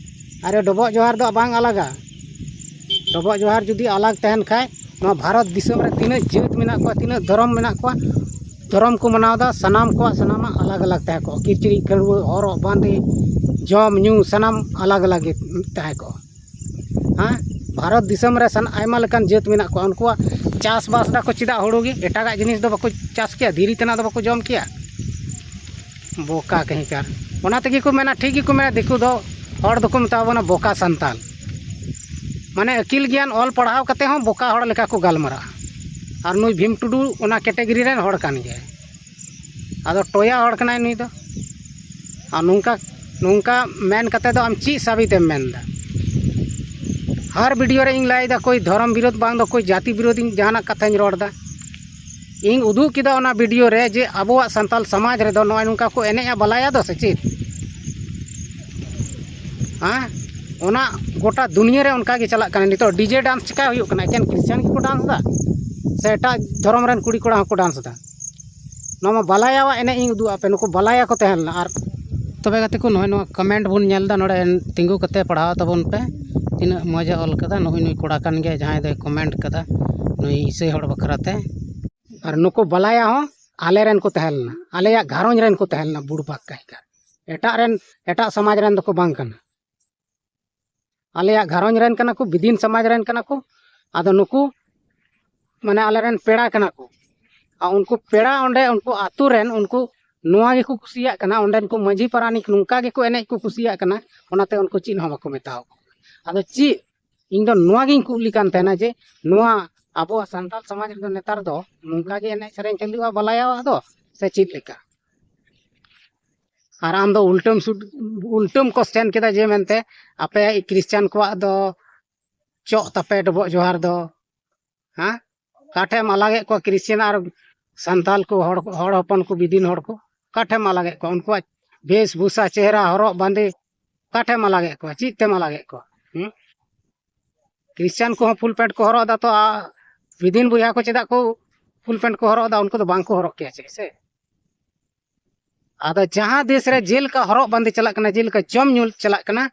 ᱟᱨᱮ, ᱰᱚᱵᱚᱜ ᱡᱚᱦᱟᱨ ᱫᱚ ᱵᱟᱝ ᱟᱞᱟᱜᱟ᱾ ᱰᱚᱵᱚᱜ ᱡᱚᱦᱟᱨ ᱡᱩᱫᱤ ᱟᱞᱟᱜᱽ ᱛᱟᱦᱮᱱ ᱠᱷᱟᱡ, ᱱᱚᱣᱟ ᱵᱷᱟᱨᱚᱛ ᱫᱤᱥᱚᱢ ᱨᱮ ᱛᱤᱱᱟᱹᱜ ᱡᱟᱹᱛ ᱢᱮᱱᱟᱜ ᱠᱚᱣᱟ, ᱛᱤᱱᱟᱹᱜ ᱫᱷᱚᱨᱚᱢ ᱢᱮᱱᱟᱜ ᱠᱚᱣᱟ, ᱫᱷᱚᱨᱚᱢ ᱠᱚ ᱢᱟᱱᱟᱣ ᱮᱫᱟ, ᱥᱟᱱᱟᱢ ᱠᱚᱣᱟᱜ ᱥᱟᱱᱟᱢᱟᱜ ᱟᱞᱟᱜᱽ ᱟᱞᱟᱜᱽ ᱛᱟᱦᱮᱸ ᱠᱚᱜᱼᱟ᱾ ᱠᱤᱪᱨᱤᱡ ᱠᱷᱟᱹᱰᱣᱟᱹ, ᱦᱚᱨᱚᱜ ᱵᱟᱸᱫᱮ, ᱡᱚᱢ ᱧᱩ ᱥᱟᱱᱟᱢ ᱟᱞᱟᱜᱽ ᱟᱞᱟᱜᱽ ᱜᱮ ᱛᱟᱦᱮᱸ ᱠᱚᱜᱼᱟ᱾ ᱦᱮᱸ, ᱵᱷᱟᱨᱚᱛ ᱫᱤᱥᱚᱢ ᱨᱮ ᱥᱟᱱ-, ᱟᱭᱢᱟ ᱞᱮᱠᱟᱱ ᱡᱟᱹᱛ ᱢᱮᱱᱟᱜ ᱠᱚᱣᱟ, ᱩᱱᱠᱩᱣᱟᱜ ᱪᱟᱥᱵᱟᱥ ᱫᱟᱠᱚ ᱪᱮᱫᱟᱜ ᱦᱩᱲᱩ ᱜᱮ? ᱮᱴᱟᱜᱟᱜ ᱡᱤᱱᱤᱥ ᱫᱚ ᱵᱟᱠᱚ ᱪᱟᱥ ᱠᱮᱭᱟ, ᱫᱷᱤᱨᱤ ᱛᱮᱱᱟᱜ ᱫᱚ ᱵᱟᱠᱚ ᱡᱚᱢ ᱠᱮᱭᱟ? ᱵᱚᱠᱟ ᱠᱟᱹᱦᱤᱸᱠᱟᱨ᱾ ᱚᱱᱟ ᱛᱮᱜᱮ ᱠᱚ ᱢᱮᱱᱟ, ᱴᱷᱤᱠ ᱜᱮᱠᱚ ᱢᱮᱱᱟ, ᱫᱤᱠᱩ ᱫᱚ, ᱦᱚᱲ ᱫᱚᱠᱚ ᱢᱮᱛᱟ ᱵᱚᱱᱟ ᱵᱚᱠᱟ ᱥᱟᱱᱛᱟᱞ᱾ ᱢᱟᱱᱮ ᱟᱹᱠᱤᱞ ᱜᱮᱭᱟᱱ ᱚᱞ ᱯᱟᱲᱦᱟᱣ ᱠᱟᱛᱮ ᱦᱚᱸ ᱵᱚᱠᱟ ᱦᱚᱲ ᱞᱮᱠᱟ ᱠᱚ ᱜᱟᱞᱢᱟᱨᱟᱜᱼᱟ᱾ ᱟᱨ ᱱᱩᱭ ᱵᱷᱤᱢ ᱴᱩᱰᱩ ᱚᱱᱟ ᱠᱮᱴᱮᱜᱚᱨᱤ ᱨᱮᱱ ᱦᱚᱲ ᱠᱟᱱ ᱜᱮᱭᱟᱭ᱾ ᱟᱫᱚ ᱴᱚᱭᱟ ᱦᱚᱲ ᱠᱟᱱᱟᱭ ᱱᱩᱭ ᱫᱚ᱾ ᱟᱨ ᱱᱚᱝᱠᱟ, ᱱᱚᱝᱠᱟ ᱢᱮᱱ ᱠᱟᱛᱮ ᱫᱚ ᱟᱢ ᱪᱮᱫ ᱥᱟᱵᱤᱛᱮᱢ ᱢᱮᱱ ᱮᱫᱟ? ᱦᱟᱨ ᱵᱷᱤᱰᱤᱭᱳ ᱨᱮ ᱤᱧ ᱞᱟᱹᱭ ᱮᱫᱟ, ᱠᱳᱭ ᱫᱷᱚᱨᱚᱢ ᱵᱤᱨᱳᱫᱷ ᱵᱟᱝ ᱫᱚ ᱠᱳᱭ ᱡᱟᱹᱛᱤ ᱵᱤᱨᱳᱫᱷ ᱤᱧ ᱡᱟᱦᱟᱱᱟᱜ ᱠᱟᱛᱷᱟᱧ ᱨᱚᱲ ᱮᱫᱟ᱾ ᱤᱧ ᱩᱫᱩᱜ ᱠᱮᱫᱟ ᱚᱱᱟ ᱵᱷᱤᱰᱤᱭᱳ ᱨᱮ ᱡᱮ ᱟᱵᱚᱣᱟᱜ ᱥᱟᱱᱛᱟᱞ ᱥᱚᱢᱟᱡᱽ ᱨᱮᱫᱚ ᱱᱚᱜᱼᱚᱭ ᱱᱚᱝᱠᱟ ᱠᱚ ᱮᱱᱮᱡᱼᱟ ᱵᱟᱞᱟᱭᱟ ᱫᱚ ᱥᱮ ᱪᱮᱫ? ᱦᱮᱸ, ᱚᱱᱟ ᱜᱚᱴᱟ ᱫᱩᱱᱤᱭᱟᱹ ᱨᱮ ᱚᱱᱠᱟ ᱜᱮ ᱪᱟᱞᱟᱜ ᱠᱟᱱᱟ ᱱᱤᱛᱚᱜ᱾ ᱰᱤᱡᱮ ᱰᱟᱱᱥ ᱪᱮᱠᱟ ᱦᱩᱭᱩᱜ ᱠᱟᱱᱟ? ᱮᱠᱮᱱ ᱠᱷᱨᱤᱥᱪᱟᱱ ᱜᱮᱠᱚ ᱰᱟᱱᱥ ᱮᱫᱟ ᱥᱮ ᱮᱴᱟᱜ ᱫᱷᱚᱨᱚᱢ ᱨᱮᱱ ᱠᱩᱲᱤ ᱠᱚᱲᱟ ᱦᱚᱸᱠᱚ ᱰᱟᱱᱥ ᱮᱫᱟ? ᱱᱚᱣᱟ ᱢᱟ ᱵᱟᱞᱟᱭᱟᱣᱟᱜ ᱮᱱᱮᱡ ᱤᱧ ᱩᱫᱩᱜ ᱟᱯᱮ, ᱱᱩᱠᱩ ᱵᱟᱞᱟᱭᱟ ᱠᱚ ᱛᱟᱦᱮᱸ ᱞᱮᱱᱟ᱾ ᱟᱨ ᱛᱚᱵᱮ ᱜᱟᱛᱮ ᱠᱚ, ᱱᱚᱜᱼᱚᱭ ᱱᱚᱣᱟ ᱠᱚᱢᱮᱱᱴ ᱵᱚᱱ ᱧᱮᱞ ᱮᱫᱟ, ᱱᱚᱰᱮ ᱛᱤᱸᱜᱩ ᱠᱟᱛᱮ ᱯᱟᱲᱦᱟᱣ ᱛᱟᱵᱚᱱ ᱯᱮ᱾ ᱛᱤᱱᱟᱹᱜ ᱢᱚᱡᱽ ᱮ ᱚᱞ ᱠᱟᱫᱟ, ᱱᱩᱜᱼᱩᱭ ᱱᱩᱭ ᱠᱚᱲᱟ ᱠᱟᱱ ᱜᱮᱭᱟ ᱡᱟᱦᱟᱸᱭ ᱫᱚᱭ ᱠᱚᱢᱮᱱᱴ ᱠᱟᱫᱟ ᱱᱩᱭ ᱤᱥᱟᱹᱭ ᱦᱚᱲ ᱵᱟᱠᱷᱨᱟ ᱛᱮ᱾ ᱟᱨ ᱱᱩᱠᱩ ᱵᱟᱞᱟᱭᱟ ᱦᱚᱸ ᱟᱞᱮ ᱨᱮᱱ ᱠᱚ ᱛᱟᱦᱮᱸ ᱞᱮᱱᱟ, ᱟᱞᱮᱭᱟᱜ ᱜᱷᱟᱨᱚᱸᱡᱽ ᱨᱮᱱ ᱠᱚ ᱛᱟᱦᱮᱸ ᱞᱮᱱᱟ, ᱵᱩᱲᱵᱟᱠ ᱠᱟᱹᱦᱤᱸᱠᱟᱨ᱾ ᱮᱴᱟᱜ ᱨᱮᱱ, ᱮᱴᱟᱜ ᱥᱚᱢᱟᱡᱽ ᱨᱮᱱ ᱫᱚᱠᱚ ᱵᱟᱝ ᱠᱟᱱᱟ᱾ ᱟᱞᱮᱭᱟᱜ ᱜᱷᱟᱨᱚᱸᱡᱽ ᱨᱮᱱ ᱠᱟᱱᱟ ᱠᱚ, ᱵᱤᱫᱤᱱ ᱥᱚᱢᱟᱡᱽ ᱨᱮᱱ ᱠᱟᱱᱟ ᱠᱚ᱾ ᱟᱫᱚ ᱱᱩᱠᱩ ᱢᱟᱱᱮ ᱟᱞᱮᱨᱮᱱ ᱯᱮᱲᱟ ᱠᱟᱱᱟ ᱠᱚ᱾ ᱟᱨ ᱩᱱᱠᱩ ᱯᱮᱲᱟ ᱚᱸᱰᱮ ᱩᱱᱠᱩ ᱟᱹᱛᱩ ᱨᱮᱱ ᱩᱱᱠᱩ ᱱᱚᱣᱟ ᱜᱮᱠᱚ ᱠᱩᱥᱤᱭᱟᱜ ᱠᱟᱱᱟ, ᱚᱸᱰᱮᱱ ᱠᱚ ᱢᱟᱹᱡᱷᱤ ᱯᱟᱨᱟᱱᱤᱠ ᱱᱚᱝᱠᱟ ᱜᱮᱠᱚ ᱮᱱᱮᱡ ᱠᱚ ᱠᱩᱥᱤᱭᱟᱜ ᱠᱟᱱᱟ, ᱚᱱᱟᱛᱮ ᱩᱱᱠᱩ ᱪᱮᱫ ᱦᱚᱸ ᱵᱟᱠᱚ ᱢᱮᱛᱟᱣ ᱠᱚ ᱠᱟᱱᱟ᱾ ᱟᱫᱚ ᱪᱮᱫ, ᱤᱧ ᱫᱚ ᱱᱚᱣᱟ ᱜᱤᱧ ᱠᱩᱞᱤ ᱠᱟᱱ ᱛᱟᱦᱮᱱᱟ ᱡᱮ ᱱᱚᱣᱟ ᱟᱵᱚᱣᱟᱜ ᱥᱟᱱᱛᱟᱲ ᱥᱚᱢᱟᱡᱽ ᱨᱮᱫᱚ ᱱᱮᱛᱟᱨ ᱫᱚ ᱱᱚᱝᱠᱟ ᱜᱮ ᱮᱱᱮᱡ ᱥᱮᱨᱮᱧ ᱪᱟᱹᱞᱩᱜᱼᱟ ᱵᱟᱞᱟᱭᱟᱣᱟᱜ ᱫᱚ, ᱥᱮ ᱪᱮᱫ ᱞᱮᱠᱟ? ᱟᱨ ᱟᱢ ᱫᱚ ᱩᱞᱴᱟᱹᱢ ᱥᱩᱴ-, ᱩᱞᱴᱟᱹᱢ ᱠᱚᱥᱪᱮᱱ ᱠᱮᱫᱟ ᱡᱮ ᱢᱮᱱᱛᱮ ᱟᱯᱮ ᱠᱷᱨᱤᱥᱪᱟᱱ ᱠᱚᱣᱟᱜ ᱫᱚ ᱪᱚᱜ ᱛᱟᱯᱮ ᱰᱚᱵᱚᱜ ᱡᱚᱦᱟᱨ ᱫᱚ, ᱦᱮᱸ? ᱚᱠᱟ ᱴᱷᱮᱡ ᱮᱢ ᱟᱞᱟᱜᱮᱫ ᱠᱚᱣᱟ ᱠᱷᱨᱤᱥᱪᱟᱱ ᱟᱨ ᱥᱟᱱᱛᱟᱞ ᱠᱚ, ᱦᱚᱲ, ᱦᱚᱲ ᱦᱚᱯᱚᱱ ᱠᱚ, ᱵᱤᱫᱤᱱ ᱦᱚᱲ ᱠᱚ? ᱚᱠᱟ ᱴᱷᱮᱡ ᱮᱢ ᱟᱞᱟᱜᱮᱫ ᱠᱚᱣᱟ? ᱩᱱᱠᱩᱣᱟᱜ ᱵᱮᱥ ᱵᱷᱩᱥᱟ, ᱪᱮᱦᱨᱟ, ᱦᱚᱨᱚᱜ ᱵᱟᱸᱫᱮ ᱚᱠᱟ ᱴᱷᱮᱡ ᱮᱢ ᱟᱞᱟᱜᱮᱫ ᱠᱚᱣᱟ? ᱪᱮᱫ ᱛᱮᱢ ᱟᱞᱟᱜᱮᱫ ᱠᱚᱣᱟ? ᱦᱩᱸ? ᱠᱷᱨᱤᱥᱪᱟᱱ ᱠᱚᱦᱚᱸ ᱯᱷᱩᱞ ᱯᱮᱱᱴ ᱠᱚ ᱦᱚᱨᱚᱜ ᱮᱫᱟ, ᱛᱚ ᱟ-, ᱵᱤᱫᱤᱱ ᱵᱚᱭᱦᱟ ᱠᱚ ᱪᱮᱫᱟᱜ ᱠᱚ ᱯᱷᱩᱞ ᱯᱮᱱᱴ ᱠᱚ ᱦᱚᱨᱚᱜ ᱮᱫᱟ? ᱩᱱᱠᱩ ᱫᱚ ᱵᱟᱝ ᱠᱚ ᱦᱚᱨᱚᱜ ᱠᱮᱭᱟ ᱪᱮᱫ ᱥᱮ? ᱟᱫᱚ ᱡᱟᱦᱟᱸ ᱫᱮᱥ ᱨᱮ ᱡᱮᱞᱮᱠᱟ ᱦᱚᱨᱚᱜ ᱵᱟᱸᱫᱮ ᱪᱟᱞᱟᱜ ᱠᱟᱱᱟ, ᱡᱮᱞᱮᱠᱟ ᱡᱚᱢ ᱧᱩ ᱪᱟᱞᱟᱜ ᱠᱟᱱᱟ,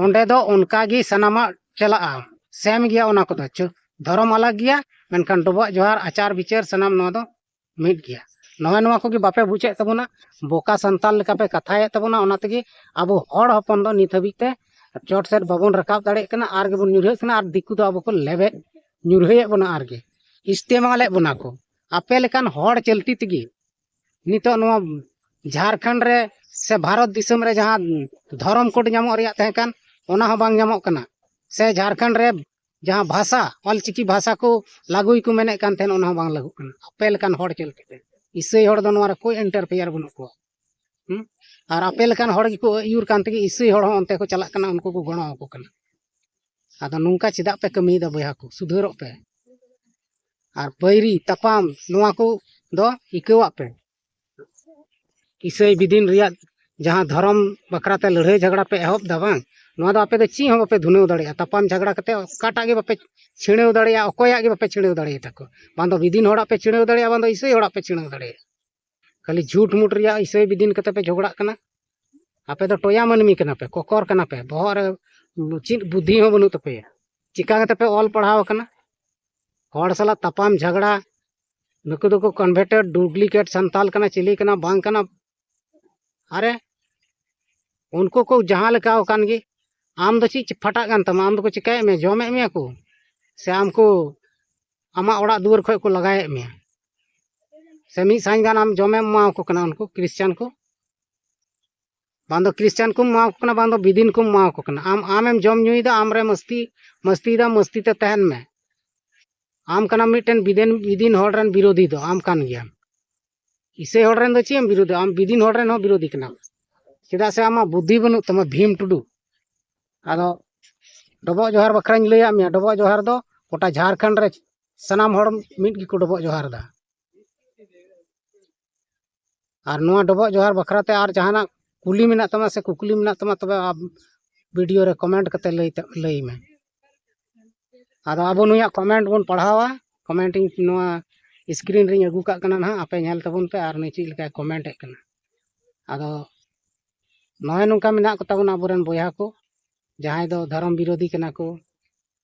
ᱚᱸᱰᱮ ᱫᱚ ᱚᱱᱠᱟ ᱜᱮ ᱥᱟᱱᱟᱢᱟᱜ ᱪᱟᱞᱟᱜᱼᱟ, ᱥᱮᱢ ᱜᱮᱭᱟ ᱚᱱᱟ ᱠᱚᱫᱚ᱾ ᱪᱚ-, ᱫᱷᱚᱨᱚᱢ ᱟᱞᱟᱜᱽ ᱜᱮᱭᱟ, ᱢᱮᱱᱠᱷᱟᱱ ᱰᱚᱵᱚᱜ ᱡᱚᱦᱟᱨ, ᱟᱪᱟᱨ ᱵᱤᱪᱟᱹᱨ, ᱥᱟᱱᱟᱢ ᱱᱚᱣᱟ ᱫᱚ ᱢᱤᱫ ᱜᱮᱭᱟ᱾ ᱱᱚᱜᱼᱚᱭ ᱱᱚᱣᱟ ᱠᱚᱜᱮ ᱵᱟᱯᱮ ᱵᱩᱡᱮᱫ ᱛᱟᱵᱚᱱᱟ᱾ ᱵᱚᱠᱟ ᱥᱟᱱᱛᱟᱲ ᱞᱮᱠᱟ ᱯᱮ ᱠᱟᱛᱷᱟᱭᱮᱫ ᱛᱟᱵᱚᱱᱟ, ᱚᱱᱟ ᱛᱮᱜᱮ ᱟᱵᱚ ᱦᱚᱲ ᱦᱚᱯᱚᱱ ᱫᱚ ᱱᱤᱛ ᱦᱟᱹᱵᱤᱡ ᱛᱮ ᱪᱚᱴ ᱥᱮᱫ ᱵᱟᱵᱚᱱ ᱨᱟᱠᱟᱵ ᱫᱟᱲᱮᱭᱟᱜ ᱠᱟᱱᱟ, ᱟᱨ ᱜᱮᱵᱚᱱ ᱧᱩᱨᱦᱟᱹᱜ ᱠᱟᱱᱟ, ᱟᱨ ᱫᱤᱠᱩ ᱫᱚ ᱟᱵᱚ ᱠᱚ ᱞᱮᱵᱮᱫ ᱧᱩᱨᱦᱟᱹᱭᱮᱫ ᱵᱚᱱᱟ, ᱟᱨ ᱜᱮ ᱤᱥᱛᱮᱢᱟᱞᱮᱫ ᱵᱚᱱᱟ ᱠᱚ᱾ ᱟᱯᱮ ᱞᱮᱠᱟᱱ ᱦᱚᱲ ᱪᱟᱹᱞᱛᱤ ᱛᱮᱜᱮ ᱱᱤᱛᱚᱜ ᱱᱚᱣᱟ ᱡᱷᱟᱲᱠᱷᱚᱸᱰ ᱨᱮ ᱥᱮ ᱵᱷᱟᱨᱚᱛ ᱫᱤᱥᱚᱢ ᱨᱮ ᱡᱟᱦᱟᱸ ᱫᱷᱚᱨᱚᱢ ᱠᱳᱰ ᱧᱟᱢᱚᱜ ᱨᱮᱭᱟᱜ ᱛᱟᱦᱮᱸ ᱠᱟᱱ, ᱚᱱᱟ ᱦᱚᱸ ᱵᱟᱝ ᱧᱟᱢᱚᱜ ᱠᱟᱱᱟ᱾ ᱥᱮ ᱡᱷᱟᱲᱠᱷᱚᱸᱰ ᱨᱮ ᱡᱟᱦᱟᱸ ᱵᱷᱟᱥᱟ, ᱚᱞᱪᱤᱠᱤ ᱵᱷᱟᱥᱟ ᱠᱚ ᱞᱟᱹᱜᱩᱭ ᱠᱚ ᱢᱮᱱᱮᱫ ᱠᱟᱱ ᱛᱟᱦᱮᱸᱱ, ᱚᱱᱟ ᱦᱚᱸ ᱵᱟᱝ ᱞᱟᱹᱜᱩᱜ ᱠᱟᱱᱟ᱾ ᱟᱯᱮ ᱞᱮᱠᱟᱱ ᱦᱚᱲ ᱪᱟᱹᱞᱛᱤ ᱛᱮ ᱤᱥᱟᱹᱭ ᱦᱚᱲ ᱫᱚ ᱱᱚᱣᱟ ᱨᱮ ᱠᱳᱭ ᱤᱱᱴᱟᱨᱯᱷᱮᱭᱟᱨ ᱵᱟᱹᱱᱩᱜ ᱠᱚᱣᱟ᱾ ᱦᱩᱸ? ᱟᱨ ᱟᱯᱮ ᱞᱮᱠᱟᱱ ᱦᱚᱲ ᱜᱮᱠᱚ ᱟᱹᱭᱩᱨ ᱠᱟᱱ ᱛᱮᱜᱮ ᱤᱥᱟᱹᱭ ᱦᱚᱲ ᱦᱚᱸ ᱚᱱᱛᱮ ᱠᱚ ᱪᱟᱞᱟᱜ ᱠᱟᱱᱟ, ᱩᱱᱠᱩ ᱠᱚ ᱜᱚᱲᱚ ᱟᱠᱚ ᱠᱟᱱᱟ᱾ ᱟᱫᱚ ᱱᱚᱝᱠᱟ ᱪᱮᱫᱟᱜ ᱯᱮ ᱠᱟᱹᱢᱤᱭᱮᱫᱟ ᱵᱚᱭᱦᱟ ᱠᱚ? ᱥᱩᱫᱷᱟᱹᱨᱚᱜ ᱯᱮ᱾ ᱟᱨ ᱵᱟᱹᱭᱨᱤ ᱛᱟᱯᱟᱢ ᱱᱚᱣᱟ ᱠᱚ ᱫᱚ ᱤᱠᱟᱹᱣᱟᱜ ᱯᱮ᱾ ᱤᱥᱟᱹᱭ ᱵᱤᱫᱤᱱ ᱨᱮᱭᱟᱜ ᱡᱟᱦᱟᱸ ᱫᱷᱚᱨᱚᱢ ᱵᱟᱠᱷᱨᱟ ᱛᱮ ᱞᱟᱹᱲᱦᱟᱹᱭ ᱡᱷᱟᱜᱽᱲᱟ ᱯᱮ ᱮᱦᱚᱵ ᱫᱟ ᱵᱟᱝ, ᱱᱚᱣᱟ ᱫᱚ ᱟᱯᱮ ᱫᱚ ᱪᱮᱫ ᱦᱚᱸ ᱵᱟᱯᱮ ᱫᱷᱩᱱᱟᱹᱣ ᱫᱟᱲᱮᱭᱟᱜᱼᱟ᱾ ᱛᱟᱯᱟᱢ ᱡᱷᱟᱜᱽᱲᱟ ᱠᱟᱛᱮ ᱚᱠᱟᱴᱟᱜ ᱜᱮ ᱵᱟᱯᱮ ᱪᱷᱤᱲᱟᱹᱣ ᱫᱟᱲᱮᱭᱟᱜᱼᱟ, ᱚᱠᱚᱭᱟᱜ ᱜᱮ ᱵᱟᱯᱮ ᱪᱷᱤᱲᱟᱹᱣ ᱫᱟᱲᱮᱭᱟᱜᱼᱟ᱾ ᱵᱟᱝ ᱫᱚ ᱵᱤᱫᱤᱱ ᱦᱚᱲᱟᱜ ᱯᱮ ᱪᱷᱤᱲᱟᱹᱣ ᱫᱟᱲᱮᱭᱟᱜᱼᱟ, ᱵᱟᱝ ᱫᱚ ᱤᱥᱟᱹᱭ ᱦᱚᱲᱟᱜ ᱯᱮ ᱪᱷᱤᱲᱟᱹᱣ ᱫᱟᱲᱮᱭᱟᱜᱼᱟ᱾ ᱠᱷᱟᱹᱞᱤ ᱡᱷᱩᱴ ᱢᱩᱴ ᱨᱮᱭᱟᱜ ᱤᱥᱟᱹᱭ ᱵᱤᱫᱤᱱ ᱠᱟᱛᱮ ᱯᱮ ᱡᱷᱚᱜᱽᱲᱟᱜ ᱠᱟᱱᱟ᱾ ᱟᱯᱮ ᱫᱚ ᱴᱚᱭᱟ ᱢᱟᱹᱱᱢᱤ ᱠᱟᱱᱟ ᱯᱮ, ᱠᱚᱠᱚᱨ ᱠᱟᱱᱟ ᱯᱮ, ᱵᱚᱦᱚᱜ ᱨᱮ ᱪᱮᱫ ᱵᱩᱫᱽᱫᱷᱤ ᱦᱚᱸ ᱵᱟᱹᱱᱩᱜ ᱛᱟᱯᱮᱭᱟ᱾ ᱪᱤᱠᱟ ᱠᱟᱛᱮ ᱯᱮ ᱚᱞ ᱯᱟᱲᱦᱟᱣ ᱟᱠᱟᱱᱟ? ᱦᱚᱲ ᱥᱟᱞᱟᱜ ᱛᱟᱯᱟᱢ ᱡᱷᱟᱜᱽᱲᱟ, ᱱᱩᱠᱩ ᱫᱚᱠᱚ ᱠᱚᱱᱵᱷᱟᱨᱴᱮᱰ, ᱰᱩᱯᱞᱤᱠᱮᱴ ᱥᱟᱱᱛᱟᱞ ᱠᱟᱱᱟ, ᱪᱤᱞᱤ ᱠᱟᱱᱟ, ᱵᱟᱝ ᱠᱟᱱᱟ᱾ ᱟᱨᱮ, ᱩᱱᱠᱩ ᱠᱚ ᱡᱟᱦᱟᱸ ᱞᱮᱠᱟ ᱟᱠᱟᱱ ᱜᱮ, ᱟᱢ ᱫᱚ ᱪᱮᱫ ᱯᱷᱟᱴᱟᱜ ᱠᱟᱱ ᱛᱟᱢᱟ? ᱟᱢ ᱫᱚᱠᱚ ᱪᱤᱠᱟᱹᱭᱮᱫ ᱢᱮᱭᱟ? ᱡᱚᱢᱮᱫ ᱢᱮᱭᱟ ᱠᱚ? ᱥᱮ ᱟᱢ ᱠᱚ ᱟᱢᱟᱜ ᱚᱲᱟᱜ ᱫᱩᱣᱟᱹᱨ ᱠᱷᱚᱱ ᱠᱚ ᱞᱟᱜᱟᱭᱮᱫ ᱢᱮᱭᱟ? ᱥᱮ ᱢᱤᱫ ᱥᱟᱭ ᱜᱟᱱ ᱟᱢ ᱡᱚᱢᱮᱢ ᱮᱢᱟ ᱟᱠᱚ ᱠᱟᱱᱟ ᱩᱱᱠᱩ ᱠᱷᱨᱤᱥᱪᱟᱱ ᱠᱚ? ᱵᱟᱝ ᱫᱚ ᱠᱷᱨᱤᱥᱪᱟᱱ ᱠᱚᱢ ᱮᱢᱟ ᱟᱠᱚ ᱠᱟᱱᱟ, ᱵᱟᱝ ᱫᱚ ᱵᱤᱫᱤᱱ ᱠᱚᱢ ᱮᱢᱟ ᱟᱠᱚ ᱠᱟᱱᱟ᱾ ᱟᱢ ᱟᱢᱮᱢ ᱡᱚᱢ ᱧᱩᱭᱮᱫᱟ, ᱟᱢᱨᱮ ᱢᱟᱹᱥᱛᱤ ᱢᱟᱹᱥᱛᱤᱭᱮᱫᱟ, ᱢᱟᱹᱥᱛᱤ ᱛᱮ ᱛᱟᱦᱮᱱ ᱢᱮ᱾ ᱟᱢ ᱠᱟᱱᱟᱢ ᱢᱤᱫᱴᱮᱱ ᱵᱤᱫᱤᱱ ᱵᱤᱫᱤᱱ ᱦᱚᱲ ᱨᱮᱱ ᱵᱤᱨᱳᱫᱷᱤ ᱫᱚ ᱟᱢ ᱠᱟᱱ ᱜᱮᱭᱟᱢ᱾ ᱤᱥᱟᱹᱭ ᱦᱚᱲ ᱨᱮᱱ ᱫᱚ ᱪᱮᱫ ᱮᱢ ᱵᱤᱨᱳᱫᱷᱤᱭᱟ? ᱟᱢ ᱵᱤᱫᱤᱱ ᱦᱚᱲ ᱨᱮᱱ ᱦᱚᱸ ᱵᱤᱨᱳᱫᱷᱤ ᱠᱟᱱᱟᱢ᱾ ᱪᱮᱫᱟᱜ ᱥᱮ ᱟᱢᱟᱜ ᱵᱩᱫᱽᱫᱷᱤ ᱵᱟᱹᱱᱩᱜ ᱛᱟᱢᱟ, ᱵᱷᱤᱢ ᱴᱩᱰᱩ᱾ ᱟᱫᱚ ᱰᱚᱵᱚᱜ ᱡᱚᱦᱟᱨ ᱵᱟᱠᱷᱨᱟᱧ ᱞᱟᱹᱭᱟᱫ ᱢᱮᱭᱟ, ᱰᱚᱵᱚᱜ ᱡᱚᱦᱟᱨ ᱫᱚ ᱜᱚᱴᱟ ᱡᱷᱟᱲᱠᱷᱚᱸᱰ ᱨᱮ ᱥᱟᱱᱟᱢ ᱦᱚᱲ ᱢᱤᱫ ᱜᱮᱠᱚ ᱰᱚᱵᱚᱜ ᱡᱚᱦᱟᱨ ᱮᱫᱟ᱾ ᱟᱨ ᱱᱚᱣᱟ ᱰᱚᱵᱚᱜ ᱡᱚᱦᱟᱨ ᱵᱟᱠᱷᱨᱟ ᱛᱮ ᱟᱨ ᱡᱟᱦᱟᱱᱟᱜ ᱠᱩᱞᱤ ᱢᱮᱱᱟᱜ ᱛᱟᱢᱟ ᱥᱮ ᱠᱩᱠᱞᱤ ᱢᱮᱱᱟᱜ ᱛᱟᱢᱟ, ᱛᱚᱵᱮ ᱟᱢ ᱵᱷᱤᱰᱤᱭᱳ ᱨᱮ ᱠᱚᱢᱮᱱᱴ ᱠᱟᱛᱮ ᱞᱟᱹᱭ ᱛᱟ- ᱞᱟᱹᱭ ᱢᱮ᱾ ᱟᱫᱚ ᱟᱵᱚ ᱱᱩᱭᱟᱜ ᱠᱚᱢᱮᱱᱴ ᱵᱚᱱ ᱯᱟᱲᱦᱟᱣᱟ᱾ ᱠᱚᱢᱮᱱᱴ ᱤᱧ ᱱᱚᱣᱟ ᱥᱠᱨᱤᱱ ᱨᱤᱧ ᱟᱹᱜᱩ ᱠᱟᱜ ᱠᱟᱱᱟ ᱱᱟᱦᱟᱜ, ᱟᱯᱮ ᱧᱮᱞ ᱛᱟᱵᱚᱱ ᱯᱮ ᱟᱨ ᱱᱩᱭ ᱪᱮᱫ ᱞᱮᱠᱟᱭ ᱠᱚᱢᱮᱱᱴ ᱮᱫ ᱠᱟᱱᱟ᱾ ᱟᱫᱚ ᱱᱚᱜᱼᱚᱭ ᱱᱚᱝᱠᱟ ᱢᱮᱱᱟᱜ ᱠᱚᱛᱟ ᱵᱚᱱᱟ ᱟᱵᱚᱨᱮᱱ ᱵᱚᱭᱦᱟ ᱠᱚ, ᱡᱟᱦᱟᱸᱭ ᱫᱚ ᱫᱷᱚᱨᱚᱢ ᱵᱤᱨᱳᱫᱷᱤ ᱠᱟᱱᱟ ᱠᱚ᱾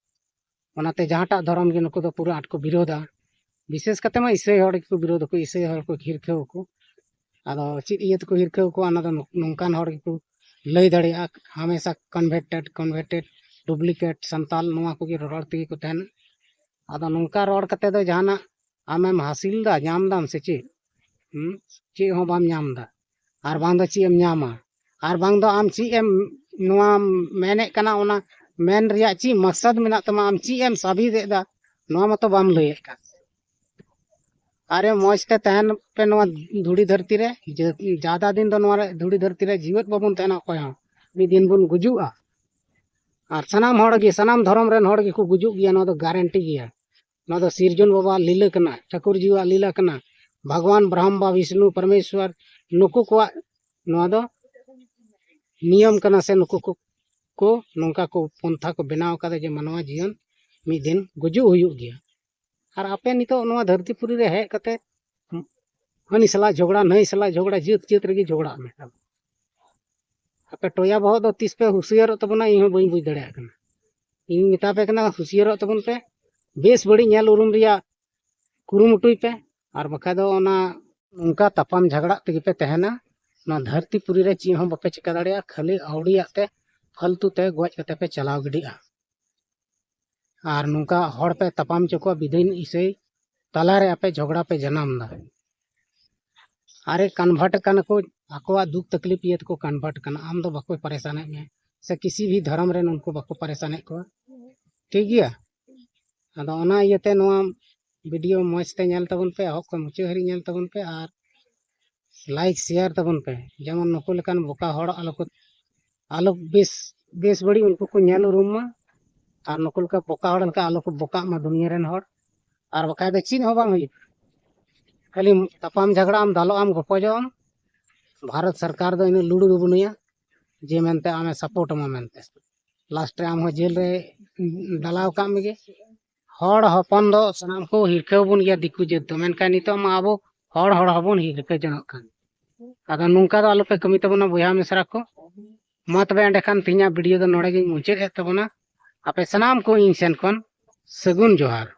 ᱚᱱᱟᱛᱮ ᱡᱟᱦᱟᱸᱴᱟᱜ ᱫᱷᱚᱨᱚᱢ ᱜᱮ ᱱᱩᱠᱩ ᱫᱚ ᱯᱩᱨᱟᱹ ᱟᱸᱴ ᱠᱚ ᱵᱤᱨᱳᱫᱟ᱾ ᱵᱤᱥᱮᱥ ᱠᱟᱛᱮ ᱢᱟ ᱤᱥᱟᱹᱭ ᱦᱚᱲ ᱜᱮᱠᱚ ᱵᱤᱨᱳᱫ ᱟᱠᱚ, ᱤᱥᱟᱹᱭ ᱦᱚᱲ ᱠᱚ ᱦᱤᱨᱠᱷᱟᱹᱣ ᱟᱠᱚ᱾ ᱟᱫᱚ ᱪᱮᱫ ᱤᱭᱟᱹ ᱛᱮᱠᱚ ᱦᱤᱨᱠᱷᱟᱹᱣ ᱠᱚᱣᱟ, ᱚᱱᱟ ᱫᱚ ᱱᱚ- ᱱᱚᱝᱠᱟᱱ ᱦᱚᱲ ᱜᱮᱠᱚ ᱞᱟᱹᱭ ᱫᱟᱲᱮᱭᱟᱜᱼᱟ᱾ ᱦᱟᱢᱮᱥᱟ ᱠᱚᱱᱵᱷᱟᱨᱴᱮᱰ ᱠᱚᱱᱵᱷᱟᱨᱴᱮᱰ, ᱰᱩᱯᱞᱤᱠᱮᱴ ᱥᱟᱱᱛᱟᱞ, ᱱᱚᱣᱟ ᱠᱚᱜᱮ ᱨᱚᱨᱚᱲ ᱛᱮᱜᱮ ᱠᱚ ᱛᱟᱦᱮᱱᱟ᱾ ᱟᱫᱚ ᱱᱚᱝᱠᱟ ᱨᱚᱲ ᱠᱟᱛᱮ ᱫᱚ ᱡᱟᱦᱟᱱᱟᱜ ᱟᱢᱮᱢ ᱦᱟᱹᱥᱤᱞ ᱫᱟ, ᱧᱟᱢ ᱫᱟᱢ ᱥᱮ ᱪᱮᱫ? ᱦᱩᱸ? ᱪᱮᱫ ᱦᱚᱸ ᱵᱟᱢ ᱧᱟᱢ ᱫᱟ᱾ ᱟᱨ ᱵᱟᱝ ᱫᱚ ᱪᱮᱫ ᱮᱢ ᱧᱟᱢᱟ? ᱟᱨ ᱵᱟᱝ ᱫᱚ ᱟᱢ ᱪᱮᱫ ᱮᱢ ᱱᱚᱣᱟᱢ ᱢᱮᱱᱮᱫ ᱠᱟᱱᱟ, ᱚᱱᱟ ᱢᱮᱱ ᱨᱮᱭᱟᱜ ᱪᱮᱫ ᱢᱟᱠᱥᱟᱫ ᱢᱮᱱᱟᱜ ᱛᱟᱢᱟ? ᱟᱢ ᱪᱮᱫ ᱮᱢ ᱥᱟᱵᱤᱫ ᱮᱫᱟ, ᱱᱚᱣᱟ ᱢᱟᱛᱚ ᱵᱟᱢ ᱞᱟᱹᱭᱮᱫ ᱠᱟᱱ᱾ ᱟᱨᱮ ᱢᱚᱡᱽ ᱛᱮ ᱛᱟᱦᱮᱱ ᱯᱮ ᱱᱚᱣᱟ ᱫᱷᱩᱲᱤ ᱫᱷᱟᱹᱨᱛᱤ ᱨᱮ᱾ ᱡᱟ- ᱡᱟᱫᱟ ᱫᱤᱱ ᱫᱚ ᱱᱚᱣᱟ ᱨᱮ ᱫᱷᱩᱲᱤ ᱫᱷᱟᱹᱨᱛᱤ ᱨᱮ ᱡᱤᱣᱮᱫ ᱵᱟᱵᱚᱱ ᱛᱟᱦᱮᱱᱟ ᱚᱠᱚᱭ ᱦᱚᱸ, ᱢᱤᱫ ᱫᱤᱱ ᱵᱚᱱ ᱜᱩᱡᱩᱜᱼᱟ᱾ ᱟᱨ ᱥᱟᱱᱟᱢ ᱦᱚᱲ ᱜᱮ, ᱥᱟᱱᱟᱢ ᱫᱷᱚᱨᱚᱢ ᱨᱮᱱ ᱦᱚᱲ ᱜᱮᱠᱚ ᱜᱩᱡᱩᱜ ᱜᱮᱭᱟ, ᱱᱚᱣᱟ ᱫᱚ ᱜᱟᱨᱮᱱᱴᱤ ᱜᱮᱭᱟ᱾ ᱱᱚᱣᱟ ᱫᱚ ᱥᱤᱨᱡᱚᱱ ᱵᱟᱵᱟ ᱞᱤᱞᱟᱹ ᱠᱟᱱᱟ, ᱴᱷᱟᱹᱠᱩᱨ ᱡᱤᱣᱟᱜ ᱞᱤᱞᱟᱹ ᱠᱟᱱᱟ, ᱵᱷᱟᱜᱽᱣᱟᱱ ᱵᱨᱟᱦᱢᱟ ᱵᱤᱥᱱᱩ ᱯᱚᱨᱢᱮᱥᱣᱚᱨ ᱱᱩᱠᱩ ᱠᱚᱣᱟᱜ ᱱᱚᱣᱟ ᱫᱚ ᱱᱤᱭᱚᱢ ᱠᱟᱱᱟ, ᱥᱮ ᱱᱩᱠᱩ ᱠᱚ, ᱠᱚ ᱱᱚᱝᱠᱟ ᱠᱚ ᱯᱚᱱᱛᱷᱟ ᱠᱚ ᱵᱮᱱᱟᱣ ᱠᱟᱫᱟ ᱡᱮ ᱢᱟᱱᱣᱟ ᱡᱤᱭᱚᱱ ᱢᱤᱫ ᱫᱤᱱ ᱜᱩᱡᱩᱜ ᱦᱩᱭᱩᱜ ᱜᱮᱭᱟ᱾ ᱟᱨ ᱟᱯᱮ ᱱᱤᱛᱚᱜ ᱱᱚᱣᱟ ᱫᱷᱟᱹᱨᱛᱤ ᱯᱩᱨᱤ ᱨᱮ ᱦᱮᱡ ᱠᱟᱛᱮ ᱦᱟᱹᱱᱤ ᱥᱟᱞᱟᱜ ᱡᱷᱚᱜᱽᱲᱟ, ᱱᱟᱹᱭ ᱥᱟᱞᱟᱜ ᱡᱷᱚᱜᱽᱲᱟ, ᱡᱟᱹᱛ ᱡᱟᱹᱛ ᱨᱮᱜᱮ ᱡᱷᱚᱜᱽᱲᱟᱜ ᱢᱮ᱾ ᱟᱯᱮ ᱴᱚᱭᱟ ᱵᱚᱦᱚᱜ ᱫᱚ ᱛᱤᱥ ᱯᱮ ᱦᱩᱥᱤᱭᱟᱹᱨᱚᱜ ᱛᱟᱵᱚᱱᱟ, ᱤᱧ ᱦᱚᱸ ᱵᱟᱹᱧ ᱵᱩᱡᱽ ᱫᱟᱲᱮᱭᱟᱜ ᱠᱟᱱᱟ᱾ ᱤᱧ ᱢᱮᱛᱟ ᱯᱮ ᱠᱟᱱᱟ, ᱦᱩᱥᱤᱭᱟᱹᱨᱚᱜ ᱛᱟᱵᱚᱱ ᱯᱮ᱾ ᱵᱮᱥ ᱵᱟᱹᱲᱤᱡ ᱧᱮᱞ ᱩᱨᱩᱢ ᱨᱮᱭᱟᱜ ᱠᱩᱨᱩᱢᱩᱴᱩᱭ ᱯᱮ, ᱟᱨ ᱵᱟᱠᱷᱟᱡ ᱫᱚ ᱚᱱᱟ ᱱᱚᱝᱠᱟ ᱛᱟᱯᱟᱢ ᱡᱷᱟᱜᱽᱲᱟᱜ ᱛᱮᱜᱮ ᱯᱮ ᱛᱟᱦᱮᱱᱟ᱾ ᱱᱚᱣᱟ ᱫᱷᱟᱹᱨᱛᱤ ᱯᱩᱨᱤ ᱨᱮ ᱪᱮᱫ ᱦᱚᱸ ᱵᱟᱯᱮ ᱪᱤᱠᱟᱹ ᱫᱟᱲᱮᱭᱟᱜᱼᱟ, ᱠᱷᱟᱹᱞᱤ ᱟᱹᱣᱲᱤᱭᱟᱜ ᱛᱮ ᱯᱷᱟᱞᱛᱩ ᱛᱮ ᱜᱚᱡ ᱠᱟᱛᱮ ᱯᱮ ᱪᱟᱞᱟᱣ ᱜᱤᱰᱤᱜᱼᱟ᱾ ᱟᱨ ᱱᱚᱝᱠᱟ ᱦᱚᱲ ᱯᱮ ᱛᱟᱯᱟᱢ ᱦᱚᱪᱚ ᱠᱚᱣᱟ, ᱵᱤᱫᱟᱹᱭ ᱤᱥᱟᱹᱭ ᱛᱟᱞᱟᱨᱮ ᱟᱯᱮ ᱡᱷᱚᱜᱽᱲᱟ ᱯᱮ ᱡᱟᱱᱟᱢ ᱮᱫᱟ᱾ ᱟᱨᱮ convert ᱠᱟᱱᱟ ᱠᱚ, ᱟᱠᱚᱣᱟᱜ ᱫᱩᱠ ᱛᱟᱠᱞᱤᱯ ᱤᱭᱟᱹ ᱛᱮᱠᱚ convert ᱠᱟᱱᱟ᱾ ᱟᱢ ᱫᱚ ᱵᱟᱠᱚ ᱯᱟᱨᱮᱥᱟᱱᱮᱫ ᱢᱮᱭᱟ, ᱥᱮ ᱠᱤᱥᱤ ᱵᱷᱤ ᱫᱷᱚᱨᱚᱢ ᱨᱮᱱ ᱩᱱᱠᱩ ᱵᱟᱠᱚ ᱯᱟᱨᱮᱥᱟᱱᱮᱫ ᱠᱚᱣᱟ, ᱴᱷᱤᱠ ᱜᱮᱭᱟ? ᱟᱫᱚ ᱚᱱᱟ ᱤᱭᱟᱹᱛᱮ ᱱᱚᱣᱟ video ᱢᱚᱡᱽ ᱛᱮ ᱧᱮᱞ ᱛᱟᱵᱚᱱ ᱯᱮ, ᱮᱦᱚᱵ ᱠᱷᱚᱱ ᱢᱩᱪᱟᱹᱫ ᱦᱟᱹᱨᱤᱡ ᱧᱮᱞ ᱛᱟᱵᱚᱱ ᱯᱮ, ᱟᱨ like share ᱛᱟᱵᱚᱱ ᱯᱮ, ᱡᱮᱢᱚᱱ ᱱᱩᱠᱩ ᱞᱮᱠᱟᱱ ᱵᱚᱠᱟ ᱦᱚᱲ ᱟᱞᱚ ᱠᱚ, ᱟᱞᱚ ᱵᱮᱥ, ᱵᱮᱥ ᱵᱟᱹᱲᱤᱡ ᱩᱱᱠᱩ ᱠᱚ ᱧᱮᱞ ᱩᱨᱩᱢ ᱢᱟ, ᱟᱨ ᱱᱩᱠᱩ ᱞᱮᱠᱟ ᱵᱚᱠᱟ ᱦᱚᱲ ᱞᱮᱠᱟ ᱟᱞᱚ ᱠᱚ ᱵᱚᱠᱟᱜ ᱢᱟ ᱫᱩᱱᱤᱭᱟᱹ ᱨᱮᱱ ᱦᱚᱲ᱾ ᱟᱨ ᱵᱟᱠᱷᱟᱡ ᱫᱚ ᱪᱮᱫ ᱦᱚᱸ ᱵᱟᱝ ᱦᱩᱭᱩᱜᱼᱟ, ᱠᱷᱟᱹᱞᱤ ᱛᱟᱯᱟᱢ ᱡᱷᱟᱜᱽᱲᱟᱜ ᱟᱢ, ᱫᱟᱞᱚᱜ ᱟᱢ, ᱜᱚᱯᱚᱡᱚᱜ ᱟᱢ᱾ ᱵᱷᱟᱨᱚᱛ ᱥᱚᱨᱠᱟᱨ ᱫᱚ ᱤᱱᱟᱹᱜ ᱞᱩᱲᱩ ᱫᱚ ᱵᱟᱹᱱᱩᱭᱟ ᱡᱮ ᱢᱮᱱᱛᱮ ᱟᱢᱮ support ᱟᱢᱟ ᱢᱮᱱᱛᱮ᱾ Last ᱨᱮ ᱟᱢ ᱦᱚᱸ ᱡᱮᱞ ᱨᱮ ᱰᱟᱞᱟᱣ ᱠᱟᱜ ᱢᱮᱜᱮ᱾ ᱦᱚᱲ ᱦᱚᱯᱚᱱ ᱫᱚ ᱥᱟᱱᱟᱢ ᱠᱚ ᱦᱤᱨᱠᱟᱹᱣ ᱵᱚᱱ ᱜᱮᱭᱟ ᱫᱤᱠᱩ ᱡᱟᱹᱛ ᱫᱚ, ᱢᱮᱱᱠᱷᱟᱱ ᱱᱤᱛᱚᱜ ᱢᱟ ᱟᱵᱚ ᱦᱚᱲ ᱦᱚᱲ ᱦᱚᱸᱵᱚᱱ ᱦᱤᱨᱠᱟᱹ ᱡᱚᱱᱚᱜ ᱠᱟᱱ᱾ ᱟᱫᱚ ᱱᱚᱝᱠᱟ ᱫᱚ ᱟᱞᱚᱯᱮ ᱠᱟᱹᱢᱤ ᱛᱟᱵᱚᱱᱟ ᱵᱚᱭᱦᱟ ᱢᱤᱥᱨᱟ ᱠᱚ᱾ ᱢᱟ ᱛᱚᱵᱮ ᱮᱸᱰᱮᱠᱷᱟᱱ ᱛᱮᱦᱮᱧᱟᱜ video ᱫᱚ ᱱᱚᱰᱮ ᱜᱤᱧ ᱢᱩᱪᱟᱹᱫ ᱮᱫ ᱛᱟᱵᱚᱱᱟ᱾ ᱟᱯᱮ ᱥᱟᱱᱟᱢ ᱠᱚ ᱤᱧ ᱥᱮᱱ ᱠᱷᱚᱱ ᱥᱟᱹᱜᱩᱱ ᱡᱚᱦᱟᱨ᱾